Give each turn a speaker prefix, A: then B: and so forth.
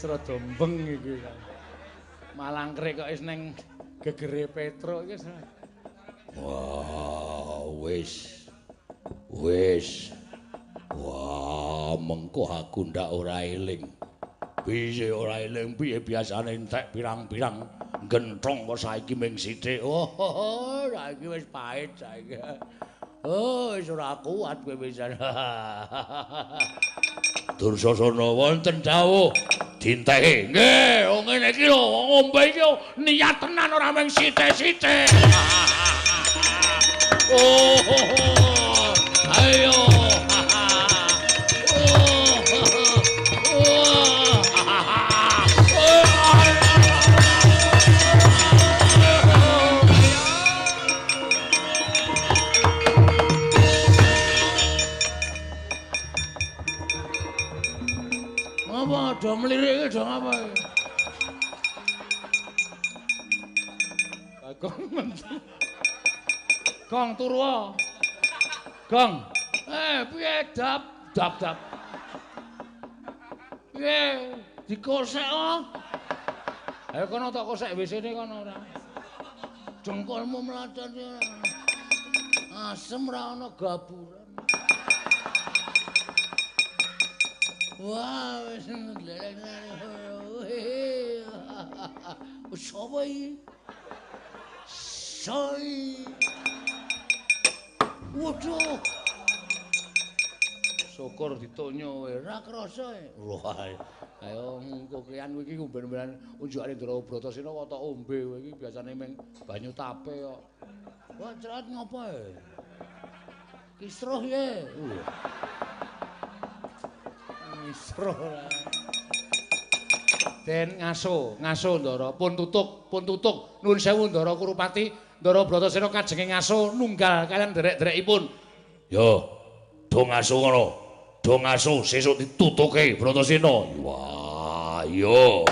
A: Wis rada mbeng iki. Malangkrik kok wis ning gegere Petruk iki wis.
B: Wah, wis. Wis. Wah, mengko aku ndak ora eling. Piye ora eling piye biasane entek pirang-pirang genthong kok saiki ming sithik. Oh, saiki wis pahit saiki. Oh, wis ora kuat kowe pisan. Dursasana wonten dawuh dintehi. Nggih, wong ngene iki lho, wong ngombe iki niat tenan ora mung sithik-sithik. Oh, ayo.
A: Apa do mlirik iki do ngapa iki? Bagong mentu. Gong turu. Gong. Piye dap dap dap. Piye dikosek oh? Ayo kono tok kosek WC-ne kono ora. Jengkolmu mlacat ora. Asem ra ono gaburan. Wah, wis ngleleng. Wis sapa iki? Soi. Waduh. Syukur ditonyo ora krasa. Wah, ayo kokean iki ngomben-ombenan unjukane Ndara Bratasena kok tok ombe kowe iki biasane ming banyu tape kok. Wah, cerat ngopo e? Kisruh ye. Kisruh ora. Den ngaso, ngaso Ndara, pun tutuk, pun tutuk. Nuwun sewu Ndara Kurupati, Ndara Bratasena kajenge ngaso nunggal kalian derek-derekipun.
B: Yo, do ngaso ngono. Do ngaso sesuk ditutuke Bratasena. Wah, iya.